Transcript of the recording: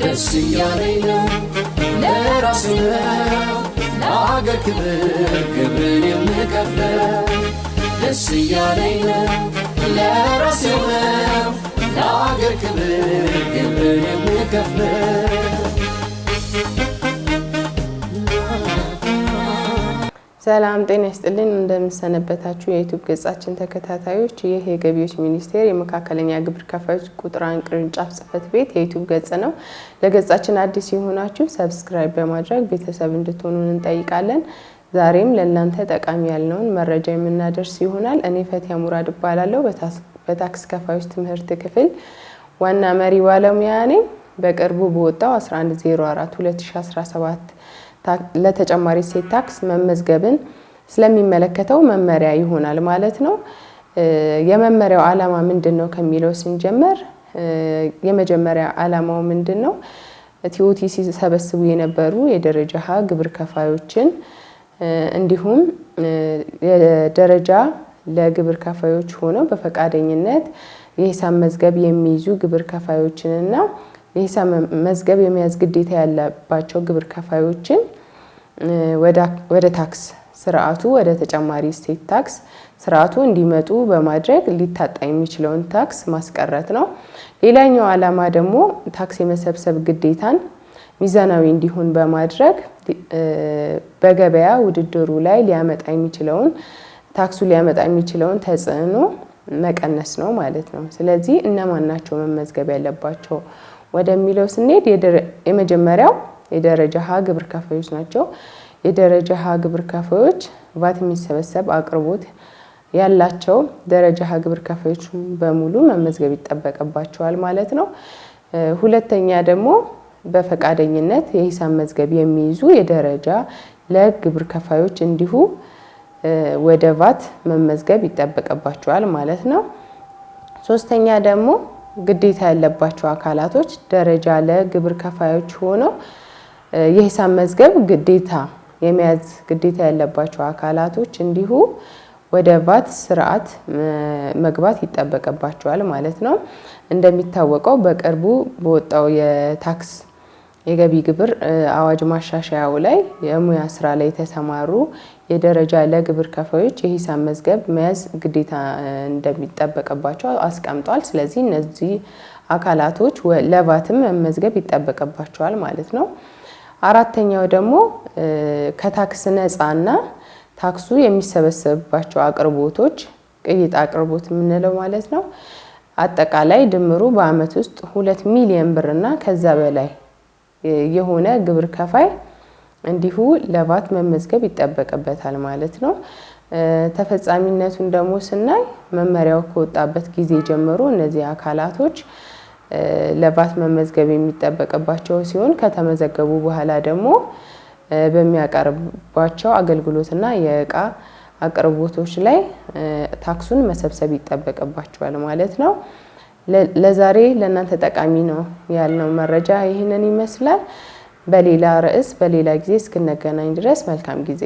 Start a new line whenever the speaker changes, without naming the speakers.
ደስ እያለኝ ነው፣ ለራሴ ነው፣ ለአገር ክብር ግብርን የምከፍለው። ደስ እያለኝ ነው፣ ለራሴ ነው፣ ለአገር ክብር ግብርን የምከፍለው።
ሰላም ጤና ይስጥልን። እንደምንሰነበታችሁ የዩቲዩብ ገጻችን ተከታታዮች፣ ይህ የገቢዎች ሚኒስቴር የመካከለኛ ግብር ከፋዮች ቁጥር አንድ ቅርንጫፍ ጽሕፈት ቤት የዩቲዩብ ገጽ ነው። ለገጻችን አዲስ የሆናችሁ subscribe በማድረግ ቤተሰብ እንድትሆኑን እንጠይቃለን። ዛሬም ለእናንተ ጠቃሚ ያልነውን መረጃ የምናደርስ ይሆናል። እኔ ፈቲያ ሙራድ እባላለሁ። በታክስ ከፋዮች ትምህርት ክፍል ዋና መሪ ባለሙያ ነኝ። በቅርቡ በወጣው 1104 2017 ለተጨማሪ እሴት ታክስ መመዝገብን ስለሚመለከተው መመሪያ ይሆናል ማለት ነው። የመመሪያው ዓላማ ምንድን ነው ከሚለው ስንጀምር፣ የመጀመሪያ ዓላማው ምንድን ነው? TOT ሲሰበስቡ የነበሩ የደረጃ ሀ ግብር ከፋዮችን እንዲሁም የደረጃ ለግብር ከፋዮች ሆነው በፈቃደኝነት የሂሳብ መዝገብ የሚይዙ ግብር ከፋዮችንና የሂሳብ መዝገብ የመያዝ ግዴታ ያለባቸው ግብር ከፋዮችን ወደ ታክስ ስርዓቱ፣ ወደ ተጨማሪ እሴት ታክስ ስርዓቱ እንዲመጡ በማድረግ ሊታጣ የሚችለውን ታክስ ማስቀረት ነው። ሌላኛው ዓላማ ደግሞ ታክስ የመሰብሰብ ግዴታን ሚዛናዊ እንዲሆን በማድረግ በገበያ ውድድሩ ላይ ሊያመጣ የሚችለውን፣ ታክሱ ሊያመጣ የሚችለውን ተጽዕኖ መቀነስ ነው ማለት ነው። ስለዚህ እነማን ናቸው መመዝገብ ያለባቸው ወደሚለው ስንሄድ፣ የመጀመሪያው የደረጃ ሀ ግብር ከፋዮች ናቸው። የደረጃ ሀ ግብር ከፋዮች ቫት የሚሰበሰብ አቅርቦት ያላቸው ደረጃ ሀ ግብር ከፋዮች በሙሉ መመዝገብ ይጠበቅባቸዋል ማለት ነው። ሁለተኛ ደግሞ በፈቃደኝነት የሂሳብ መዝገብ የሚይዙ የደረጃ ለግብር ከፋዮች እንዲሁ ወደ ቫት መመዝገብ ይጠበቅባቸዋል ማለት ነው። ሶስተኛ ደግሞ ግዴታ ያለባቸው አካላቶች፣ ደረጃ ለግብር ከፋዮች ሆነው የሂሳብ መዝገብ ግዴታ የመያዝ ግዴታ ያለባቸው አካላቶች እንዲሁ ወደ ቫት ስርዓት መግባት ይጠበቅባቸዋል ማለት ነው። እንደሚታወቀው በቅርቡ በወጣው የታክስ የገቢ ግብር አዋጅ ማሻሻያው ላይ የሙያ ስራ ላይ የተሰማሩ የደረጃ ለግብር ከፋዮች የሂሳብ መዝገብ መያዝ ግዴታ እንደሚጠበቅባቸው አስቀምጧል። ስለዚህ እነዚህ አካላቶች ለቫትም መመዝገብ ይጠበቅባቸዋል ማለት ነው። አራተኛው ደግሞ ከታክስ ነፃና ታክሱ የሚሰበሰብባቸው አቅርቦቶች፣ ቅይጥ አቅርቦት የምንለው ማለት ነው። አጠቃላይ ድምሩ በአመት ውስጥ 2 ሚሊዮን ብርና ከዛ በላይ የሆነ ግብር ከፋይ እንዲሁ ለቫት መመዝገብ ይጠበቅበታል ማለት ነው። ተፈጻሚነቱን ደግሞ ስናይ፣ መመሪያው ከወጣበት ጊዜ ጀምሮ እነዚህ አካላቶች ለቫት መመዝገብ የሚጠበቅባቸው ሲሆን፣ ከተመዘገቡ በኋላ ደግሞ በሚያቀርቧቸው አገልግሎትና የእቃ አቅርቦቶች ላይ ታክሱን መሰብሰብ ይጠበቅባቸዋል ማለት ነው። ለዛሬ ለእናንተ ጠቃሚ ነው ያልነው መረጃ ይህንን ይመስላል። በሌላ ርዕስ በሌላ ጊዜ እስክንገናኝ ድረስ መልካም ጊዜ።